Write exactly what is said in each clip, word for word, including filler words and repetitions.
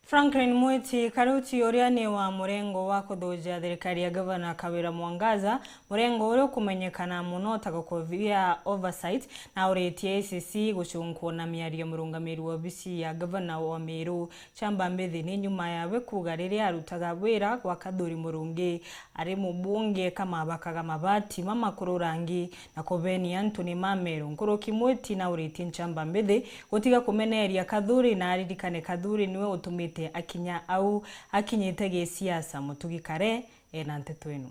Franklin Mwiti Karuti, uria ni wa murengo wa kuthuja thirikari ya Gavana Kawira Mwangaza, murengo uria ukumenyekana muno ta Gokobia Oversight, na uritie A C C gucunkwa na miario ya murungamiri wa obisi ya Gavana wa Meru, Chamba Mbithi, ni nyuma yawe kuuga riria arutaga wira gwa Kathuri Murungi ari mubunge, kamabakaga mabati mamakuru rangi na kubenia antu ni ma Meru. Nkuruki Mwiti nauritie Nchamba Mbithi gutiga kumeneria Kathuri na aririkane Kathuri niwe utumite akinya au akinyite gisiasa. Mutugi Kare ena nteto ino.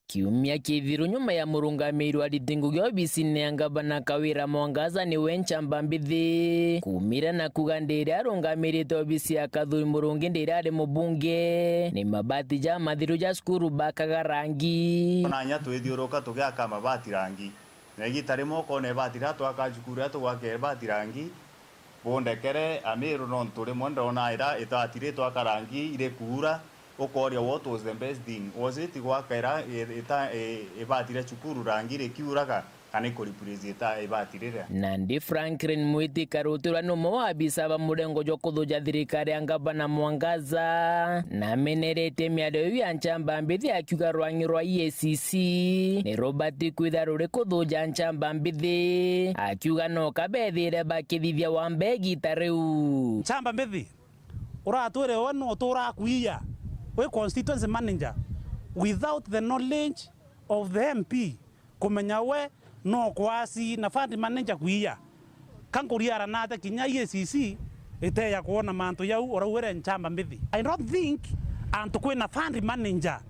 Kiumia kithiru nyuma ya murungamiri wa riti ngugi obisine ya Ngavana Kawira Mwangaza niwe Nchamba Mbithi kuumire na kuuga ndiria arungamirite obisi ya Kathuri Murungi ndiria ari mubunge, ni mabati ja mathiru ja cukuru bakaga rangi. Ona nya twithiuruka tugiaka mabati rangi. Na igita rimwe ukona ibati riria twaka cukuru riria tugwaka ibati rangi, bundekere Amiru nontu rimwe ndona ira ibati ritwaka rangi irikuura, ukoria what was the best thing? Was it gwaka ira i-, ita-, i-, ibati ria cukuru rangi rikiuraga, kana ikuriplace ita-, ibati riria? Nandi Franklin Mwiti Karuti uria ni umwe wa abisa ba murengo jwa kuthuja thirikari ya Ngavana Mwangaza, nameneretie miario iu ya Nchamba Mbithi akiuga rwangi rwa E A C C ni rubati kwithira ruri kuthuja Nchamba Mbithi, akiuga no kabethire bakithithia wa mbee igita riu. Nchamba Mbithi, uratwire we no uturaa kuiya wi constituency manager without the knowledge of the M P, kumenya we no kwasi na fund manager kuiya. Ka nkuriara nate kinya E A C C iteya kwona mantu jau uraugire Nchamba Mbithi? I don't think antu kwina fund manager,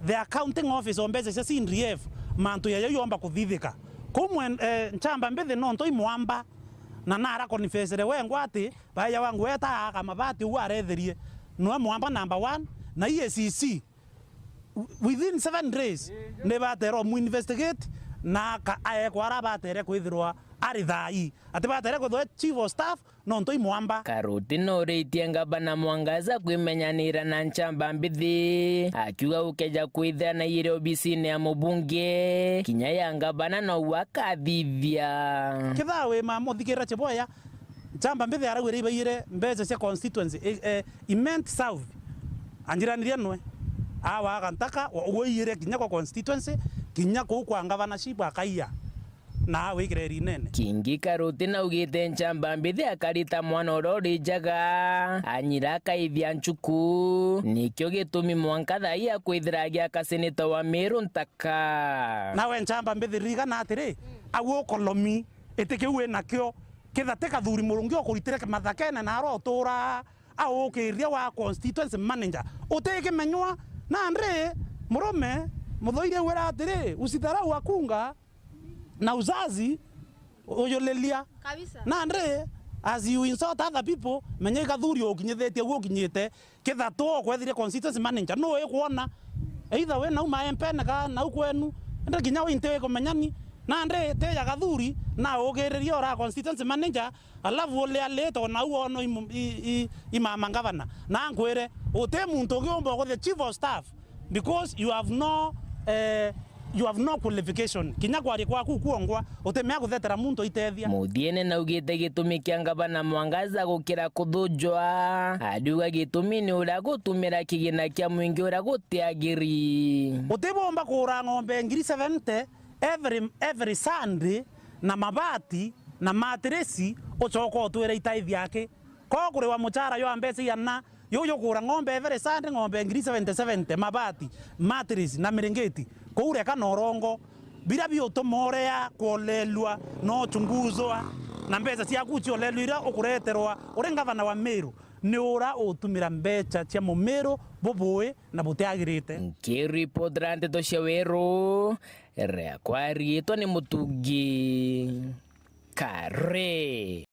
the accounting office o mbeca cia C D F, mantu ya jau yomba kuthithika. Kumwe, eh, Nchamba Mbithi nontu i mwamba, na nara confessere wengwa ati baeja wa ngweta aka mabati uu aretherie, nwe mwamba number one, na E A C C within seven days ni batere omu investigate na aka aekwa ara batere kwithirwa ari thaai, ati batere kwithirwa chief of staff nontu i mwamba. Karuti nuritie Ngavana Mwangaza kwimenyanira na Nchamba Mbithi, akiuga gukeja kwithira na iri obisine ya mubunge, kinya ya ngavana nouwe akathithia. Kethaa wi ma muthikirira Cheboya, Nchamba Mbithi araugire ibaiyire mbeca cia constituency, eh, eh, Imenti South. Anjiranirie nwe. Awa agantaka, wa-, uguo iyire kinya kwa constituency, kinya kuu kwa governorship akaiya. Na awikire rinene. Kingi Karuti naugite Nchamba Mbithi akarita mwana uria uri njaga, anyira akaithia nchuku, nikio gitumi mwanka thaai akwithira agiaka seneta wa Meru ntaka. Nawe Nchamba Mbithi ririkana atiri, au ukolomi, iti kiu wi nakio, Ketha ti Kathuri Murungi ukuritire mathakene na aria uturaa aukiria wa constituency manager, utikimenywa. Nandi murume muthoiri augire atiri, usidharau wakunga na uzazi uyulilia. Kabisa. Nandi, as you insult other people, menya i Kathuri ukinyithitie uguo ukinyite. Kethira tu okwethirie constituency manager, nu ikwona? Either wi nau maempene ka nau kwenu, indi kinya wi nti ikumenyani. Nandi ti ya Kathuri, na ugiririe ura constituency manager, alafu ulialite o nau ono imu-, i, i, i mama ngavana. Na nkwire, uti muntu ungi umba kuthia chief of staff, because you have no, eh, you have no qualification. Kinya kwaria kwaku kwongwa, utimea kuthetera muntu aitethia. Muthiene naugite gitumi kia ngavana Mwangaza gukira kuthujwa, ariuga gitumi ni uria gutumira kigina kia mwingi uria gutiagiri. Utibomba kura ng'ombe ngiri seventy every, every Sunday na mabati na matirisi, ucoka utwire itaithi aki. Ko kuriwa muchara jwa mbeca iana, Yu jukura ng'ombe every Sunday, ng'ombe ngiri seventy, seventy, mabati, mattress na miringiti, kuu reka na urongo, biria biutuma urea kwolelua na uchunguzwa, na mbeca ciaku ciolelua iria ukureterwa uri ngavana wa Meru, ni ura utumira mbeca cia Mumiru bubui na butiagirite. Nkiripotera nteto cia Weru, riakwa riitwa ni Mutungi Kare.